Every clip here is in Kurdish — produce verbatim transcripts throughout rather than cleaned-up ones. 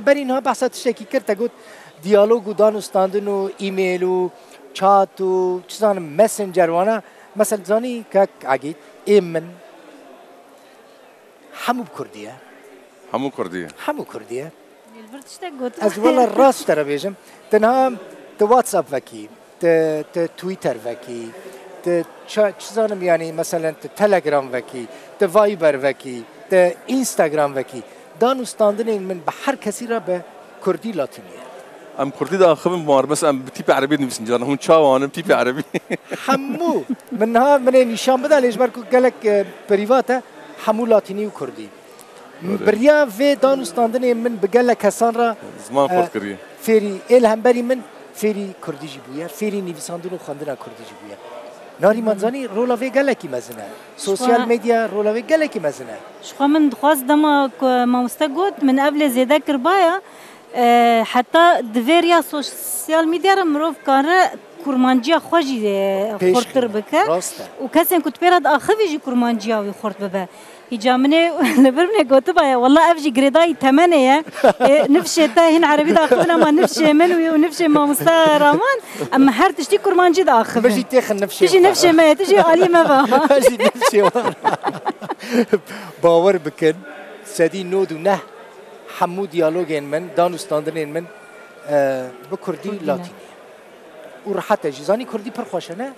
Berî niha behsa tiştekî kir, te got diyalog û danûstandin û e-mail û chat û çi zanim messenger wana. Mesela zanî kek Egîd, ê min hemû bi kurdî ye. Hemû kurdî ye. Hemû kurdî ye. Li vir tiştek gotiye. Ez wela rast te re bêjim. Te niha te WhatsApp vekî, te, te Twitter vekî, te ça-, çi zanim yanî meselen te Telegram vekî, te Viber vekî, te Instagram vekî. Danûstandinên min bi her kesî re bi kurdî latînî ye. Em kurdî diaxivin mar, mesela em bi tîpê erebî dinivîsin, caran hûn çawa wan in tîpê erebî? Hemû. Min niha min ê nîşan bida lê ji ber ku gelek, e, prîvat e, hemû latînî û kurdî. Erê. Biriya vê danûstandinê min bi gelek kesan re, Ziman e, xurt kiriye. Fêrî, ê li hemberî min fêrî kurdî jî bûye, fêrî nivîsandin û xwendina kurdî jî bûye. Narî, Hı. man zanî rola vê gelekî mezin e. Sosyal Xwe- medya rola vê gelekî mezin e. Ji xwe min dixwest dema ku mamoste got, min ev lê zêde kiribaya, e, heta di vê riya sosyal medya re mirov kare kurmanciya xwe jî, e, Pêş xurtir xîne. bike. Rast e. Û kesên ku tu pê re diaxivî jî kurmanciya wî xurt bibe. Hîca min ê li vir min ê gotibaye, wela ev jî girêdayî temenê ye. Ê, nifşê te hîn erebî daxivin, ama nifşê min wî û nifşê mamoste Raman, em her tiştî kurmancî daxivin. Min jî têxin nifşê Tu jî xwe. nifşê me ye, tu jî alî me ve. Ez jî nifşê wan. Bawer bikin, sedî nod û neh hemû diyalogên min, danûstandinên min, e, bi kurdî Kurdî ne. latînî ye. Û rehet e jî. Zanî kurdî pir xweş e, ne?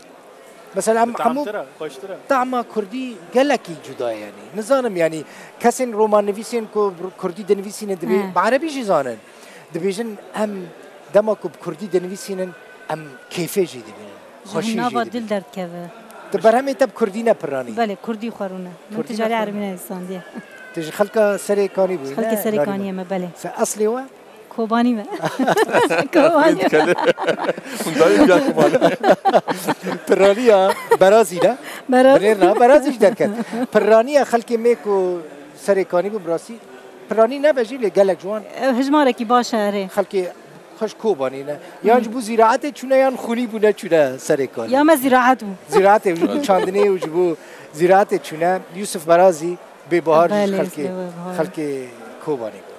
Mesela em Bi hemû tahmtir e, xweştir e. Tahma kurdî gelekî cuda ye yanî. Nizanim yanî kesên romannivîsên ku bi kurdî dinivîsînin dibê He. bi erebî jî zanin. Dibêjin em dema ku bi kurdî dinivîsînin em kêfê jî dibînin. Ji Xweşî jî nava dibînin. dil derdikeve. Tu berhemê te bi kurdî ne piranî. Belê, kurdî xwe rûne. Min Kurdî ticarê ne piranî. erebî nedîstandiye. Tu ji xelka Serê Kanî bûyî, Ji xelkê ne? Serê Kanî Kanî. ye me, belê. Se eslê we? Kobanî me. Kobanî me. Hûn dayî ya Kobanî. Piraniya Berazî ne? Beraz. Binêr na Berazî jî derket. Piraniya xelkê me ku Serê Kanî bû, bi rastî Piranî nebe jî lê gelek ji wan Ev hijmarekî baş e erê. Xelkê xweş Kobanî ne. Yan ji bo zîraetê çûne yan xwînî bûne çûne Serê Kanî. Ya me zîraet bû. Zîraetê ji bo çandinê û ji bo zîraetê çûne. Yusuf Berazî bê bahar jî Belê, xelkê, bê bahar. xelkê Kobanî bû.